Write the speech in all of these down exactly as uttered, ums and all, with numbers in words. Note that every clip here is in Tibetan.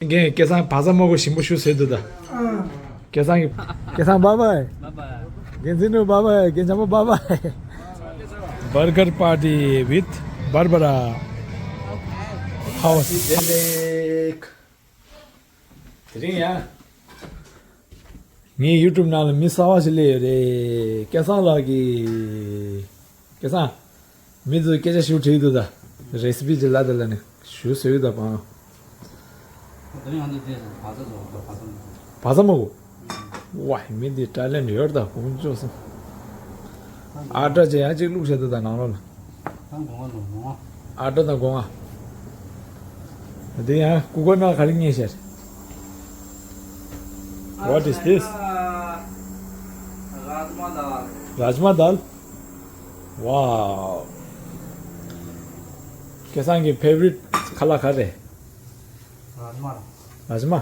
རྒན་སྐལ་བཟང་བག་ཚ་མ་དགོས་ཞིམ་པོ་ཞུ་ཟེར་འདུག་ད། སྐལ་བཟང་གི། སྐལ་བཟང་bye bye. རྒན་ཚེ་ནོར་བུ་bye bye. རྒན་བྱམས་པ་bye bye. Burger party with Barbara. How was it? དེ་རིང་ཡ། ངའི་YouTube ནང་ལ་མི་གསར་བ་ཞིག་སླེབས་ཡོད་རེད། སྐལ་བཟང་ལགས་ཀྱིས། སྐལ་བཟང་། མི་ཚོས་སྐད་ཆ་ཞུ་བྲིས་འདུག་ད། རེ་སི་པི་ཅིག་ལབ་དང་ལབ་ནས་ཞུ་ཟེར་གྱི་འདུག་པ། དེ་རིང་ང་ཚོ་དེ་བག་ཚ་བཟོ་བ་བག་ཚ་མ་དགོས། བག་ཚ་མ་དགོས། ཝའི་མི་འདི་ཊེ་ལེན་ཊི་ཡོད་ད་དཀོན་མཆོག་གསུམ། ཨ་ཊ་ཅན་ཡང་གཅིག་བླུགས་བྱས་འདུག་ད་ནང་ལོགས་ལ། ཨ་ཊ་དང་སྒོ་ང་། དེ་ཡང་ཀུ་ཀར་ནང་ག་རེ་རྙེད་ཤག What is this? Rajma dal. Wow. སྐལ་བཟང་གི་ཕེ་ཝ་རིཊ་ཁ་ལག་ག་རེ། རཱཇ་མ།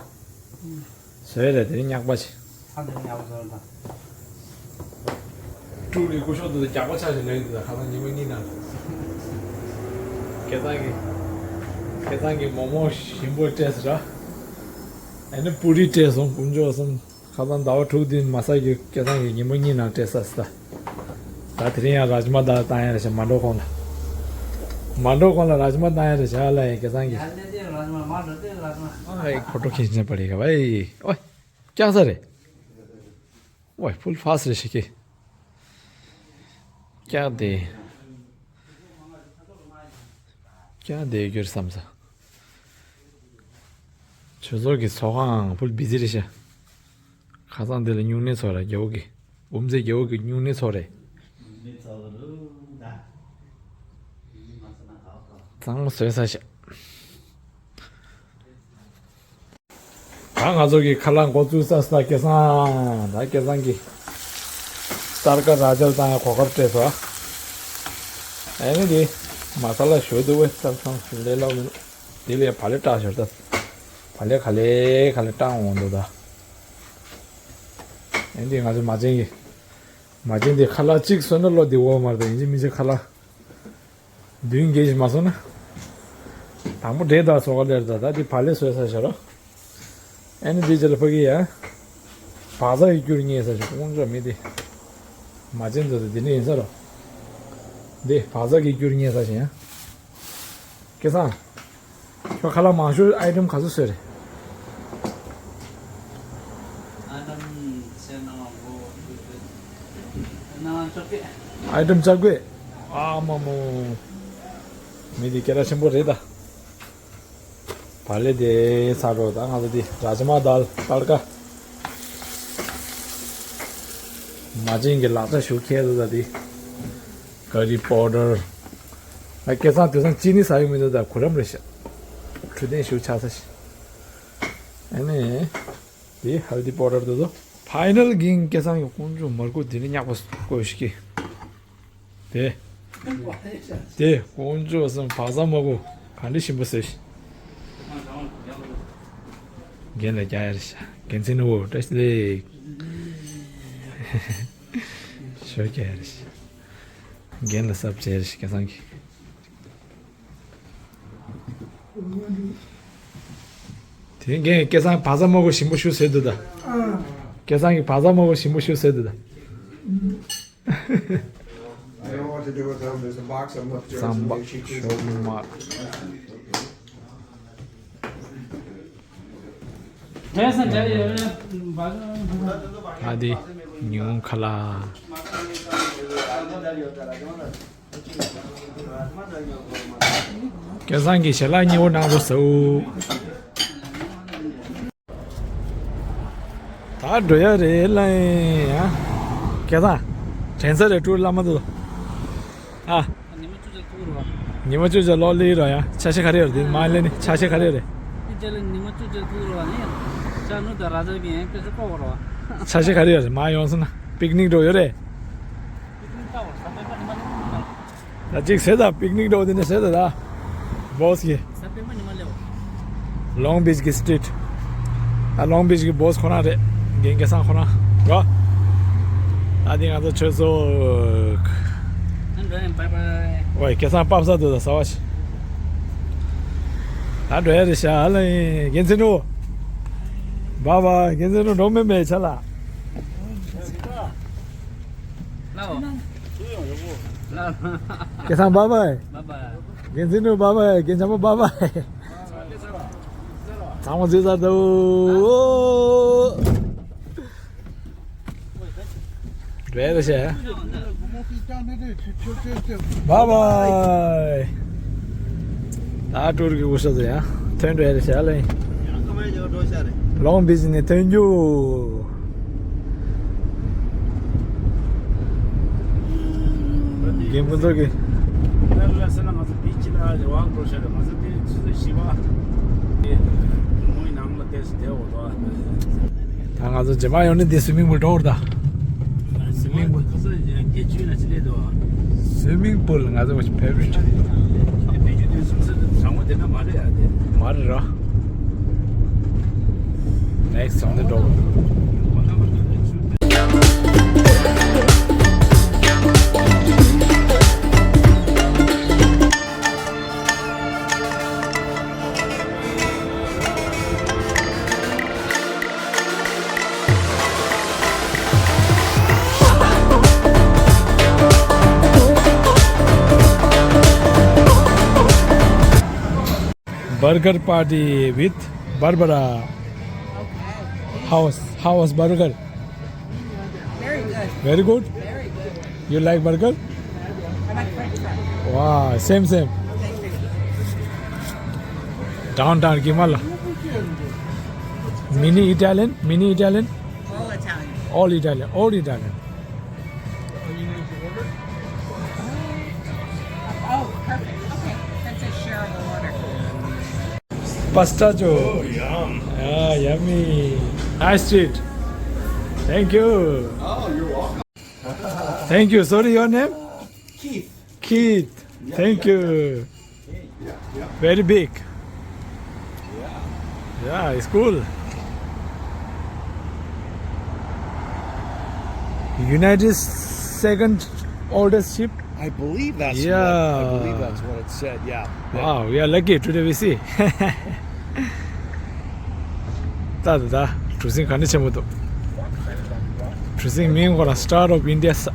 བཟོས་རེད་དེ་རིང་ཉག་པ་ཞིག་ཨ་འདི་ཉག་པ་བཟོས་རེད་ད། ཀྲུའུ་རེན་སྐུ་ཞབས་དེ་ཚོ་རྒྱགས་པ་ཆགས་ཤིག་ལབ་ཡོད་ད། ཁ་སང་ཉི་མ་གཉིས་ནང་། སྐལ་བཟང་གི། སྐལ་བཟང་གི་མོག་མོག་ཞིམ་པོ་སྤྲད་ཟེར་ར། ཨ་ནི་པུ་རི་སྤྲད་སོང་དཀོན་མཆོག་གསུམ། ཁ་སང་ཟླ་བ་དྲུག་བདུན་མ་ཟ་གི་སྐལ་བཟང་གི་ཉི་མ་གཉིས་ནང་སྤྲད་ས་ཟེར་ད། ད་དེ་རིང་ཡང་རཱཇ་མ་དང་བཏང་ཡ་རེད་ཤག་མ་འགྲོ་གོང་ལ། མ་འགྲོ་གོང་ལ་རཱཇ་མ་བཏང་ཡ་རེད་ཤག་ལ་ཡ་སྐལ་བཟང་གི། ཨ་ཡེ་ཕོ་ཊོ་ཁྱེར་ནས་པ་རེད་ག་བ་ཡེ། ཨོ། སྐྱག་ས་རེད། ཝའི་ཕུལ་ཕ་སི་རེད་ཤག་གི། སྐྱག་དེ། སྐྱག་དེ་གྱུར་བསམ་ས། ཆུ་ཚོད་ཀྱི་ཚོགས་ཁང་ཕུལ་བི་ཛི་རེད་ཤག་ཁ་སང་དེ་ལ་སྨྱུང་གནས་ཚོགས་ར་རྒྱལ་པོ་གི། འབུམ་རྩེ་རྒྱལ་པོ་གི་སྨྱུང་གནས་ཚོགས་རེད། གཙང་མ་བཟོས་ས་ཤག་ད་ང་ཚོ་གི་ཁ་ལག་འགོ་བཙུགས་ས་ས་སྐལ་བཟང་། ད་སྐལ་བཟང་གི་སྟར་ཀ་ར་ཅལ་བཏང་ཡ་གོ་སྐབས་སྤྲད་སོང་། ཨ་ནི་དེ་མ་ས་ལ་ཞོ་དེ་བས་སྟར་ཚང་ཞིག་ལས་སླ་བོ་མིན་འདུག་དེ་ལས་བག་ལེབ་བཀྲ་ཤོར་ད། བག་ལེབ་ག་ལེ་ག་ལེ་བཀྲ་འོང་འདུག་ད། ཨ་ནི་དེ་ང་ཚོ་མ་བྱན་གི། མ་བྱན་དེ་ཁ་ལག་གཅིག་སོན་ན་ལོ་དེ་འོ་མར་ད་ཡིན་གཅིག་མིན་གཅིག་ཁ་ལག་བདུན་བརྒྱད་ཞིག་མ་སོང་ན། དང་པོ་འབྲས་དང་སོགས་ལེར་ད་ད་དེ་བག་ལེབ་བཟོས་ས་ཤ་རོ། ཨ་ནི་དེ་རྗེས་ལ་ཕ་གི་ཡ། བག་ཚ་ཡི་སྐྱུར་རྙེད་ས་ཤ་དཀོན་མཆོག་མི་དེ། མ་བྱན་ཚོ་དེ་འདི་ནས་ཡིན་ས་རོ། འདི་བག་ཚ་གི་སྐྱུར་རྙེད་ས་ཤ་ཡ། སྐལ་བཟང་། ཁྱོད་ཁ་ལག་མང་ཤོས་ཨའི་ཊེམ་ག་ཚོད་བཟོས་རེད། ཨའི་ཊེམ་བྱས་ན་འགོ་ན་བཅོ་བརྒྱད། ཨའི་ཊེམ་བཅོ་བརྒྱད། ཨ་མ་མོ། མི་འདི་སྐད་གྲགས་ཆེན་པོ་རེད་ད། བག་ལེབ་དེ་ཚར་འགྲོ་ད་ང་ཚོ་འདི་རཱཇ་མ་དཱལ་ཏར་ཀ། མ་བྱན་གྱི་ལག་ཆ་ཞུ་ཁྱེར་འདུག་ད་འདི། ཀ་རི་པའུ་ཌར། ཨ་སྐལ་བཟང་དེང་སང་ཅི་ནི་ཟ་ཡི་མི་འདུག་ད་གུ་རམ་རེད་ཤག་འཕྲོད་བསྟེན་ཞུ་ཆགས་ས་ཤག་ཨ་ནི། དེ་ཧེལ་ཐི་པའུ་ཌར་དེ་ཚོ། ཕའི་ནལ་གིང་སྐལ་བཟང་གི་དཀོན་མཆོག་མར་ཁུ་དེ་ནི་ཉག་པ་བཀོལ་ཞིག་གི། དེ། དེ་དཀོན་མཆོག་གསུམ་བག་ཚ་མ་དགོས་ག་འདྲ་ཞིམ་པོ་ཟེར་ཞིག་རྒན་ལ་རྒྱག་ཡ་རེད་ཤག་རྒན་ཚེ་ནོར་བུ་བཀྲ་ཤིས་བདེ་ལེགས། ཞོ་རྒྱག་ཡ་རེད་ཤག་རྒན་ལ་སབ་བྱས་རེད་ཤག་སྐལ་བཟང་གིས། དེ་རྒན་སྐལ་བཟང་བག་ཚ་མ་དགོས་ཞིམ་པོ་ཞུ་ཟེར་འདུག་ད། སྐལ་བཟང་གིས་བག་ཚ་མ་དགོས་ཞིམ་པོ་ཞུ་ཟེར་འདུག་ད། I don't know what to do with them. There's a box of them upstairs. རྩམ་པ། ཤོག་དམར། ཨ་དེ་ཉུང་ཁ་ལ། སྐལ་བཟང་གིས་ཞལ་ལག་མཉེས་པོ་གནང་རོགས་ཟེར། ད་འགྲོ་ཡ་རེད་ལ་ཡ། སྐལ་བཟང་། དྲན་ས་རེད་ཀྲུའུ་བླ་མ་དུ། ཨ། ཉི་མ་བཅུ་ཆ་ཐུག་རོ། ཉི་མ་བཅུ་ཆ་ལོག་ལི་རོ་ཡ། ཆ་ཤས་ག་རེ་ཡོད་རེད་དེ་མ་ལེ་ནི་ཆ་ཤས་ག་རེ་ཡོད་རེད། དེ་རྗེས་ལ་ཉི་མ་བཅུ་ཆ་ཐུག་རོ་ནི། ཤ་ནུ་ད་ར་ཛར་གི་ཡན་པེ་ཤ་ཀོ་རོ། ཆ་ཤས་ག་རེ་ཡོད་རེད་མ་ཡོང་སོང་ན་པིག་ནིག་འགྲོ་ཡོད་རེད། པིག་ནིག་ད་བར་ས་པེ་པ་ཉི་མ་ལེ། ད་ཅིག་ཟེར་ད་པིག་ནིག་འགྲོ་དེ་ནས་ཟེར་ད་ད། བོ་སི་གི། ས་པེ་མ་ཉི་མ་ལེའོ། ལོང་བིཆ་གི་སི་ཊི་རིཊ། ད་ལོང་བིཆ་གི་བོ་སི་ཁོ་རང་རེད། རྒན་སྐལ་བཟང་ཁོ་རང་། རོ། ད་འདི་ང་ཚོ་ཆོས་ཚོགས། ཨན་རོ་ཡན་བྷའི་བྷའི། ཝེ་སྐལ་བཟང་པབ་ས་འདུག་ད་ཟ་བ་ཞིག་ད་འགྲོ་ཡ་རེད་ཤག་ཨ་ལ་ཡིན། རྒན་ཚེ་ནུ། བཱ་བཱ། རྒན་ཚེ་ནུ་འགྲོ་མེད་མེད་ཆ་ལ། སྐལ་བཟང་བཱ་བཱ། རྒན་ཚེ་ནུ་བཱ་བཱ། རྒན་འཇམ་པོ་བཱ་བཱ། ཚང་མ་ཚུད་ཚར་འདུག་འགྲོ་ཡ་རེད་ཤག་བཱ་བཱ། ད་ཊུར་གྱི་སྐུ་ཞབས་ཚོ་ཡང་ཐོན་འགྲོ་ཡ་རེད་ཤག་ལེ། ལོང་བི་ཇི་ནས་ཐོན་རྒྱུ། རྒན་ཕུན་ཚོགས་ཀྱིས། ད་ང་ཚོ་བི་ཅི་ལ་རེ་བ་འགྲོ་ཤག་རེད། ང་ཚོ་དེ་ཆུ་ཚོད་བཞི་པ། དེ་མོའི་ནང་ལ་བལྟས་སུ་བསྡད་འོ་དོ། ད་ང་ཚོ་རྗེས་མ་ཡོང་ནི་འདི་སུའི་མིང་པུལ་འགྲོ་བར་ད། སུའི་མིང་པུལ། ཁ་སང་སྐད་ཆུ་ན་ཅི་ལས་དོ། སུའི་མིང་པུལ་ང་ཚོ་ཕེ་ཝ་རི་ཊི། དེ་བེད་སྤྱོད་དུས་སུམ་སུ་དྲང་མོ་དེ་འདྲ་མ་རེད་ཡ་དེ། མ་རེད་ར། Next on the door. Burger party with Barbara. How was, how was burger? Very good. Very good? Very good. You like burger? I like French fries. Wow, same, same. Thank you. Downtown Kimala. Mini Italian, mini Italian. All Italian. All Italian, all Italian. Oh, perfect. Okay. That's a shareable order. Pasta jo. Oh, yum. Ah, yummy. Nice treat. Thank you. Oh, you're welcome. Thank you. Sorry, your name? Keith. Keith. Yeah, thank you. Yeah, yeah. Very big. Yeah. Yeah, it's cool. United second oldest ship. I believe that's what, I believe that's what it said, yeah. Wow, we are lucky today we see. ད་ད་ད་གྲུ་གཟིངས་ག་འདྲ་ཆེན་པོ་འདུག་གྲུ་གཟིངས་མིང་ཁོ་ལ་Star of India ས།